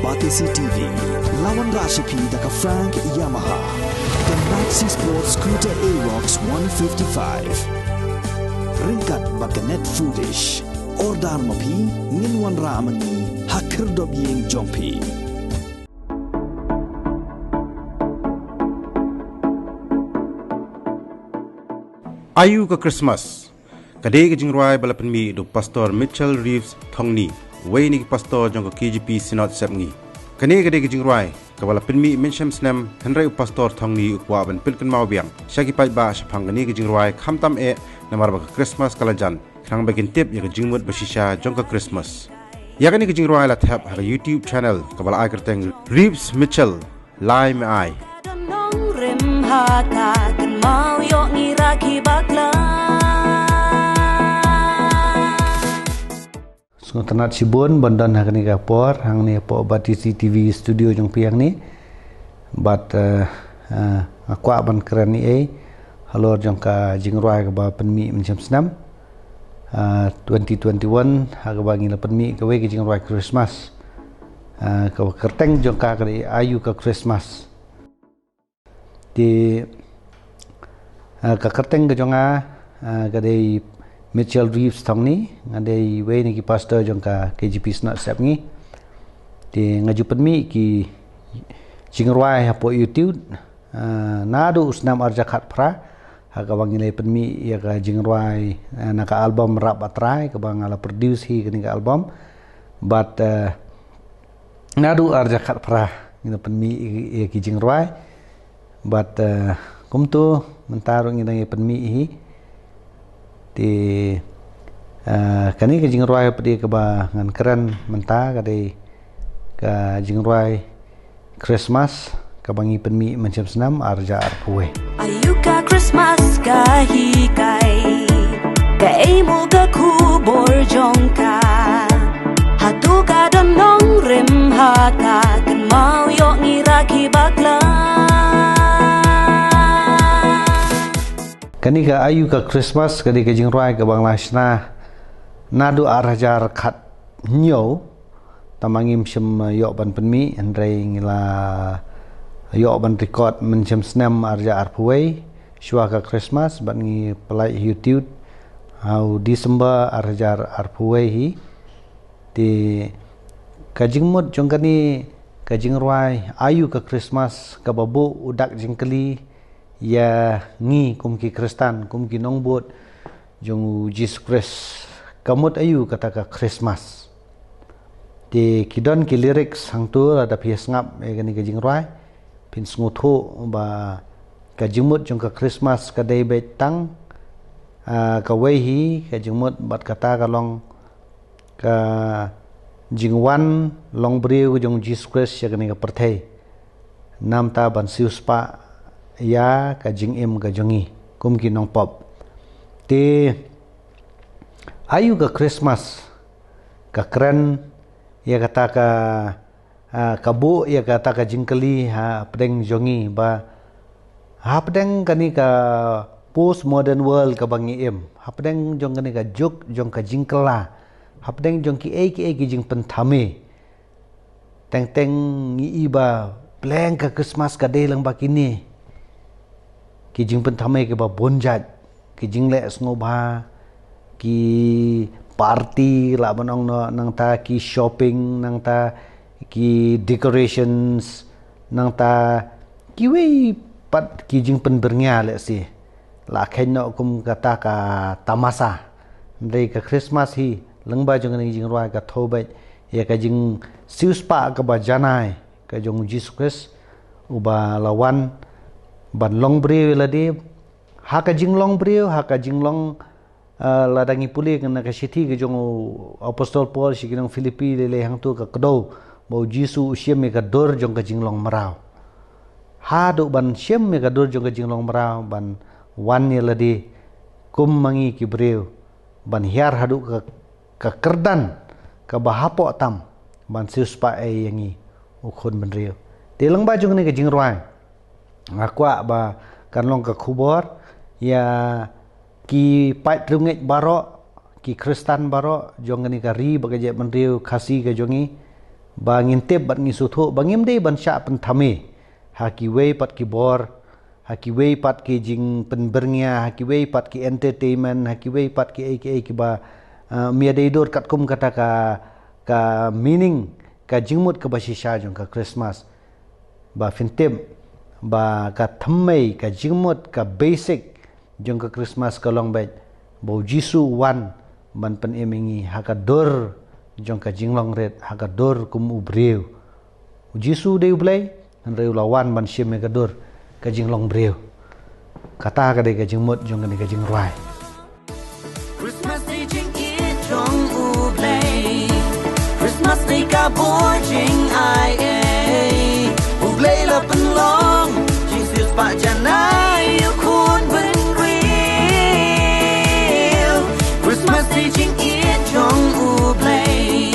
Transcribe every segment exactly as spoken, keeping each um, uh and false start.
Batesi T V, la wanrah sha phi da ka Frank Yamaha, ka Maxi Sport Scooter Aerox one fifty-five. Ryngkat bad ka Net Foodish. Order ma phi, ngin wanrah ma ngi ha khyrdop ïing jong phi. Aïu ka Christmas. Ka dei ka jingrwai ba la pynmih da u Pastor Mitchell Reeves Thongni, uwei na ki pastor jong ka K J P Synod Sepngi. Kane ka dei ka jingrwai kaba la pynmih mynshem snem, hynrei u Pastor Thongni u kwah ban pynkynmaw biang sha ki paidbah shaphang kane ka jingrwai, khamtam eh namar ba ka Christmas ka la jan, khnang ba kin tip ïa ka jingmut ba shisha jong ka Christmas. Ïa kane ka jingrwai la thep ha ka YouTube channel kaba la ai kyrteng Reeves Mitchell Lai Me Ai. Don nongrim ha ka kynmaw ïoh ngi ra ki bakla. Sngewtynnat shibun ban don ha kane ka por hangne hapoh Batesi T V studio jong phi hangne. Bad, eh, eh, nga kwah ban kren ei ei halor jong ka jingrwai kaba pynmih mynshem snem, eh, twenty twenty-one, ha kaba ngi la pynmih kawei ka jingrwai Christmas. Eh, kaba kyrteng jong ka ka dei Aïu ka Christmas. Te, eh, ka kyrteng ka jong nga, eh, ka dei Mitchell Reeves Thongni, nga dei uwei na ki pastor jong ka K J P Synod Sepngi. Te nga ju pynmih ki jingrwai hapoh YouTube, eh, naduh u snem arhajar khatphra, ha kaba ngi la pynmih ïa ka jingrwai, eh, na ka album Rap Batrai, kaba nga la produce hi kane ka album. Bad, eh, naduh arhajar khatphra ngi la pynmih ïa, ïa ki jingrwai. Bad, eh, kumto mynta ruh ngi dang ïa pynmih hi. Te, eh, kane ka jingrwai pat kaba ngan kren mynta ka dei ka jingrwai Christmas kaba ngi pynmih mynshem snem arhajar arphew wei. Aïu ka Christmas ka hikai, kaei mo ka khubor jong ka. Hato ka don nongrim ha ka kynmaw ïoh ngi ra ki bakla. Kane ka Aïu ka Christmas ka dei ka jingrwai kaba nga la shna naduh arhajar khathynñiew. Tangba ngim shym, eh, ïoh ban pynmih, hynrei ngi la ïoh ban record mynshem snem arhajar arphew wei, shuwa ka Christmas, bad ngi pynlait YouTube ha u December arhajar arphew wei hi. Te ka jingmut jong kane ka jingrwai Aïu ka Christmas kaba buh u dak jingkylli ïa ngi kum ki Khristan, kum ki nongbud jong u Jisu Khrist, ka mut aïu kata ka Christmas. Te ki don ki lyrics hangto, lada phi sngap ïa kane ka jingrwai phin sngewthuh ba ka jingmut jong ka Christmas ka dei beit tang, ah, kawei hi ka jingmut bad kata ka long ka jingwan longbriew jong u Jisu Khrist sha kane ka pyrthei. Namar ban siewspah ïa ka jingim ka jong ngi kum ki nongpop. Te aïu ka Christmas ka kren ïa kata ka, ah, ka buh ïa kata ka jingkylli hapdeng jong ngi ba hapdeng kane ka post modern world kaba ngi im, hapdeng jong kane ka juk jong ka jingkylla, hapdeng jong kiei kiei ki jingpynthame. Teng teng ngi i ba pleng ka Christmas ka dei lang ba kine ki jingpynthame kiba bun jait, ki jingleh sngewbha, ki party lah ban ong noh, nangta ki shopping, nangta ki decorations, nangta kiwei pat ki jingpynbyrngia lehse. Lah kheiñ noh kum kata ka tamasa. Hynrei ka Christmas hi, lyngba jong kane ka jingrwai ka thew beit ïa ka jingsiewspah kaba janai ka jong u Jisu Khrist uba la wan ban longbriew ïa lade. Ha ka jinglongbriew, ha ka jinglong, eh, lada ngi pule na ka shithi ka jong u Apostol Paul sha ki nong Philippi, lei lei hangto ka kdew ba u Jisu u shim ïa ka dur jong ka jinglong mraw. Haduh ban shim ïa ka dur jong ka jinglong mraw ban wan ïa lade kum ma ngi ki briew, ban hiar haduh ka, ka kyrdan kaba hapoh tam ban siewspah ei ïa ngi u khun bynriew. Te lyngba jong kane ka jingrwai nga kwah ba kan long ka khubor ïa ki paid riewngeit baroh, ki Khristan baroh jong kane ka ri bad ka jaitbynriew Khasi ka jong ngi, Ba ngin tip bad ngin sngewthuh ba ngim dei ban shah pynthame ha kiwei pat ki bor, ha kiwei pat ki jingpynbyrngia, ha kiwei pat ki entertainment, ha kiwei pat ki ei ki ei kiba, ah, ym ïadei dur katkum kata ka, ka meaning, ka jingmut kaba shisha jong ka Christmas. Ba phin tip ba ka thymmei, ka jingmut, ka basic jong ka Christmas ka long beit ba U Jisu u wan ban pynim ïa ngi ha ka dur jong ka jinglong rit, ha ka dur kum u briew. U Jisu u dei U Blei, hynrei u la wan ban shim ïa ka dur ka jinglong briew. Kata ka dei ka jingmut jong kane ka jingrwai. Christmas dei jingïeit jong U Blei. Christmas dei ka bor jingai ei. U Blei la pynlong jingsiewspah janai ïa u khun bynriew. Christmas dei jingïeit jong U Blei.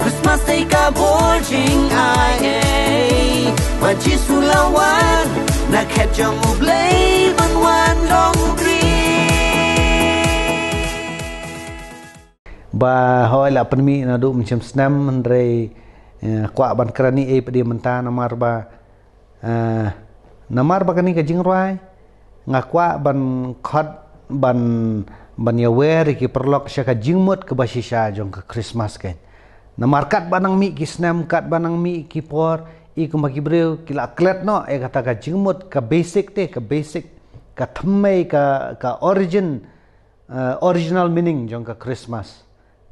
Christmas dei ka bor jingai ei. Ba Jisu la wan na khet jong U Blei ban wan long u briew. Ba hooid la pynmih naduh mynshem snem, hynrei, eh, kwah ban kren ïa ei pat mynta namar ba, eh, namar ba kane ka jingrwai nga kwah ban khot ban, ban ïawer ïa ki paralok sha ka jingmut kaba shisha jong ka Christmas keiñ. Namar katba nang mih ki snem, katba nang mih ki por, i kumba ki briew ki la klet noh ïa kata ka jingmut, ka basic te, ka basic, ka thymmei, ka, ka origin, eh, original meaning jong ka Christmas.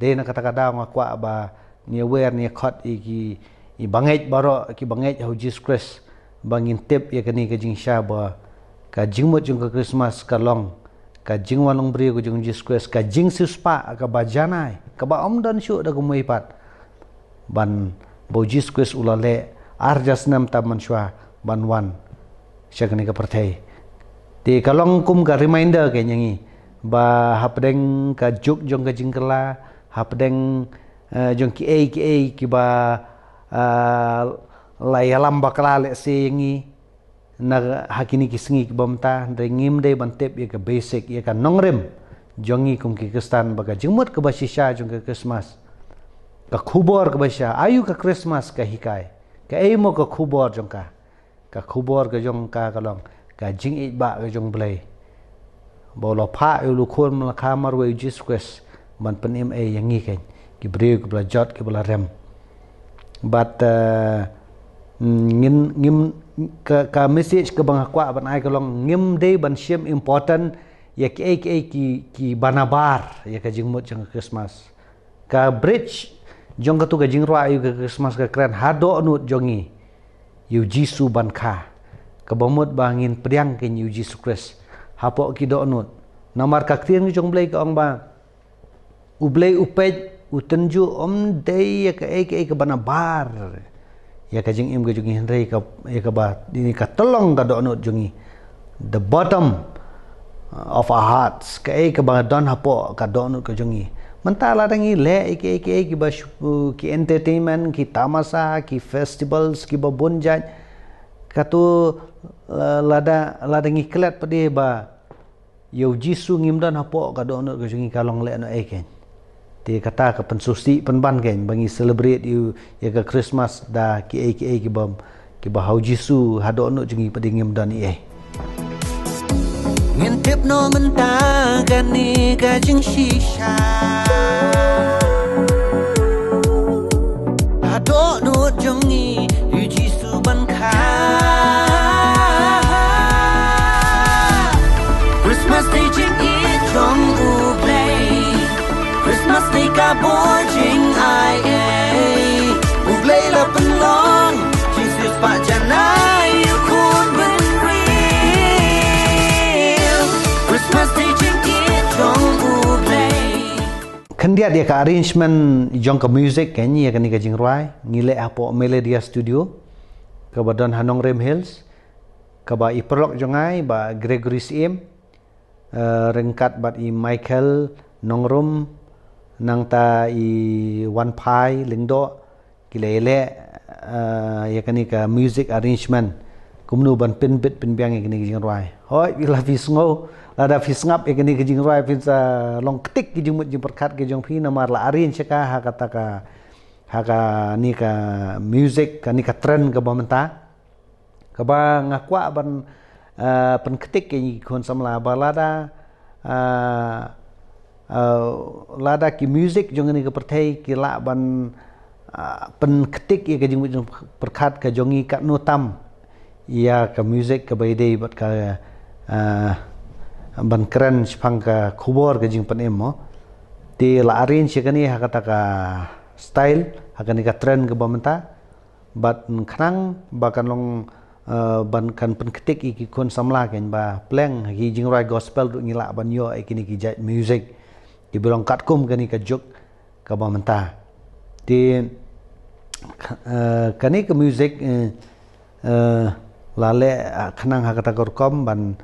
Dei na kata ka daw nga kwah ba ngin ïawer, ngin ïakhot ïa ki, i bangeit baroh, ki bangeit ha U Jisu Khrist, ba ngin tip ïa kane ka jingshisha ba ka jingmut jong ka Christmas ka long ka jingwan long briew ka jong U Jisu Khrist, ka jingsiewspah kaba janai, kaba ym don shuh da kumwei pat. Ban ba U Jisu Khrist u la leh ar hajar snem tam mynshuwa ban wan sha kane ka pyrthei. Te ka long kum ka reminder keiñ ïa ngi ba hapdeng ka juk jong ka jingkylla, hapdeng, eh, jong ki ei ki ei kiba, eh, la ïalam bakla lehse ïa ngi na ha kine ki sngi kiba mynta, hynrei ngim dei ban tip ïa ka basic, ïa ka nongrim jong ngi kum ki Khristan, ba ka jingmut kaba shisha jong ka Christmas, ka khubor kaba shisha, aïu ka Christmas ka hikai, kaei mo ka khubor jong ka. Ka khubor ka jong ka ka long ka jingïeit ba ka jong U Blei, ba u la phah ïa u khun ba la kha marwei, U Jisu Khrist, ban pynim ei ïa ngi keiñ, ki briew kiba la jot, kiba la rem. Bad, eh, ngin, ngim, ka, ka message kaba nga kwah ban ai ka long ngim dei ban shim important ïa ki ei ki ei ki, kiba nabar ïa ka jingmut jong ka Christmas. Ka bridge jong katu ka jingrwai ïa ka Christmas ka kren ha dohnud jong ngi ïa U Jisu ban kha, kaba mut ba ngin pdiang keiñ ïa U Jisu Khrist hapoh ki dohnud. Namar ka ktien jong U Blei ka ong ba U Blei u peit, u tynjuh, ym dei ïa kaei kaei kaba nabar ïa ka jingim ka jong ngi, hynrei ka, ïa kaba, ïa ka tyllong ka dohnud jong ngi. The bottom of our hearts, kaei kaba don hapoh ka dohnud ka jong ngi. Mynta lada ngi leh ïa kaei kaei kiba shu, ki entertainment, ki tamasa, ki festivals, kiba bun jait, katu, la-, lada, lada ngi klet pat de ba ïa U Jisu ngim don hapoh ka dohnud ka jong ngi, ka long lehnohei keiñ. Te kata ka pynsngewsih pynban keiñ ba ngi celebrate ïa, ïa ka Christmas da kiei kiei kiba, kiba ha U Jisu ha dohnud jong ngi pat de ngim don ei ei. Ngin tip noh mynta kane ka jingshisha. Ha dohnud jong ngi ïa U Jisu ban kha. Christmas dei jingïeit jong U Blei. Christmas dei ka bor jingai ei. U Blei la pynlong jingsiewspah janai ïa u khun bynriew. Christmas dei jingïeit jong U Blei. Khyndiat ïa ka arrangement jong ka music keiñ ïa kane ka jingrwai ngi leh hapoh Melodia Studio, kaba don ha Nongrim Hills, kaba i paralok jong nga i Bah Gregory Syiem, eh, ryngkat bad i Michael Nongrum, nangta i Wanphai Lyngdoh, ki la ïaleh, eh, ïa kane ka music arrangement kumno ban pynbit pynbiang ïa kane ka jingrwai. Hooid, phi la phi sngew, lada phi sngap ïa kane ka jingrwai phin sa long ktik ki jingmut jingpyrkhat ki jong phi, namar la arrange ïa ka ha kata ka, ha kane ka music, kane ka trend kaba mynta, kaba nga kwah ban, ah, pynktik ïa ngi ki khun samla ba lada, ah, ah, lada ki music jong kane ka pyrthei ki lah ban, ah, pynktik ïa ka jingmut jingpyrkhat ka jong ngi katno tam ïa ka music kaba ïadei bad ka, ah, ban kren shaphang ka khubor ka jingpynim mo. Te la arrange ïa kane ha kata ka style, ha kane ka trend kaba mynta. Bad khnang ba kan long, eh, ban kan pynktik ïa ki khun samla kein ba pleng ha ki jingrwai gospel ruh ngi lah ban ïoh ïa kine ki jait music kiba long katkum kane ka juk kaba mynta. Te, eh, kane ka music, eh, eh, la leh, ah, khnang ha kata ka rukom ban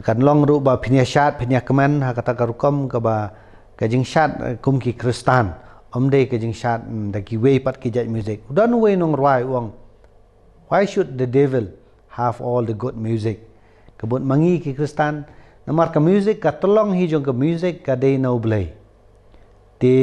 kan long ruh ba phin ïa shad, phin ïa kmen ha kata ka rukom kaba ka jingshad, eh, kum ki Khristan. Ym dei ka jingshad, mm, da kiwei pat ki jait music. U don uwei u nongrwai u ong, "Why should the devil have all the good music?" Ka mut ma ngi ki Khristan, namar ka music, ka tyllong hi jong ka music ka dei na U Blei. Te,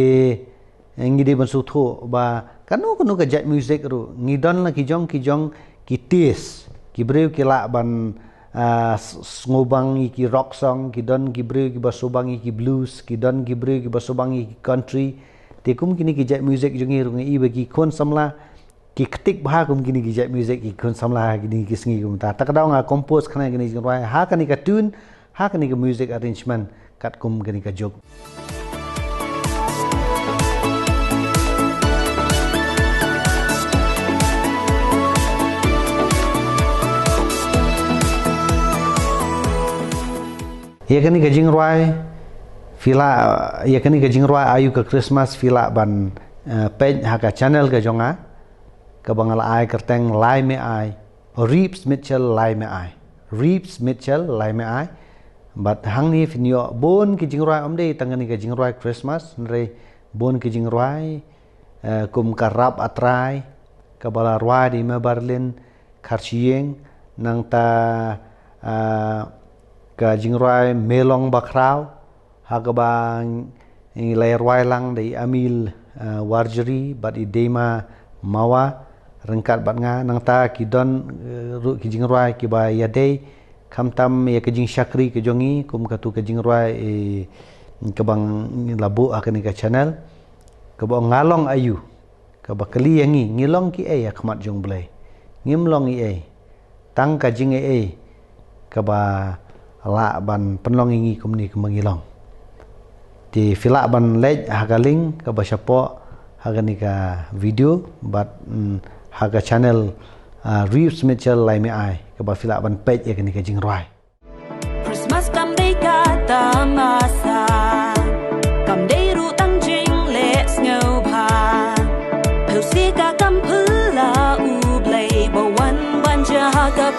eh, ngi dei ban sngewthuh ba kano kano ka jait music ruh ngi don la ki jong ki jong ki taste. Ki briew ki lah ban, ah, s-, sngewbang ïa ki rock song, ki don ki briew kiba sngewbang ïa ki blues, ki don ki briew kiba sngewbang ïa ki country. Te kum kine ki jait music jong ngi ruh ngi i ba ki khun samla ki ktik bha kum kine ki jait music ki khun samla ha kine ki sngi kumta. Ta ka daw nga compose kane kine jingrwai ha kane ka tune, ha kane ka music arrangement katkum kane ka juk. Ïa kane ka jingrwai, phi lah, ïa kane ka jingrwai Aïu ka Christmas phi lah ban, eh, peit ha ka channel ka jong nga, kaba nga la ai kyrteng Lai Me Ai, Reeves Mitchell Lai Me Ai. Reeves Mitchell Lai Me Ai. Bad hangne phin ïoh bun ki jingrwai, ym dei tang kane ka jingrwai Christmas, hynrei bun ki jingrwai, eh, kum ka Rap A Trai, kaba la rwai da i Maberlin Kharshyieng, nangta, ah, ka jingrwai Me Long Bakhraw, ha kaba ngi la rwai lang da i Amil, ah, Warjri bad i Deima Mawa, ryngkat bad nga, nangta ki don, eh, ruh ki jingrwai kiba ïadei, khamtam ïa ka jingshakri ka jong ngi, kum katu ka jingrwai, eh, kaba ngi la buh ha kane ka channel, kaba Nga Long Aïu. Kaba kylli ïa ngi, ngi long ki ei ha khmat jong U Blei? Ngim long ei ei. Tang ka jingei ei kaba lah ban pynlong ïa ngi kumne kumba ngi long. Te phi lah ban leit ha ka link kaba shapoh ha kane ka video bad, mm, ha ka channel, ah, Reeves Mitchell Lai Me Ai kaba phi lah ban peit ïa kane ka jingrwai. Christmas kam dei ka tamasa, kam dei ruh tang jingleh sngewbha. Pyrshah ka kam phylla U Blei ba wan ban jia ha ka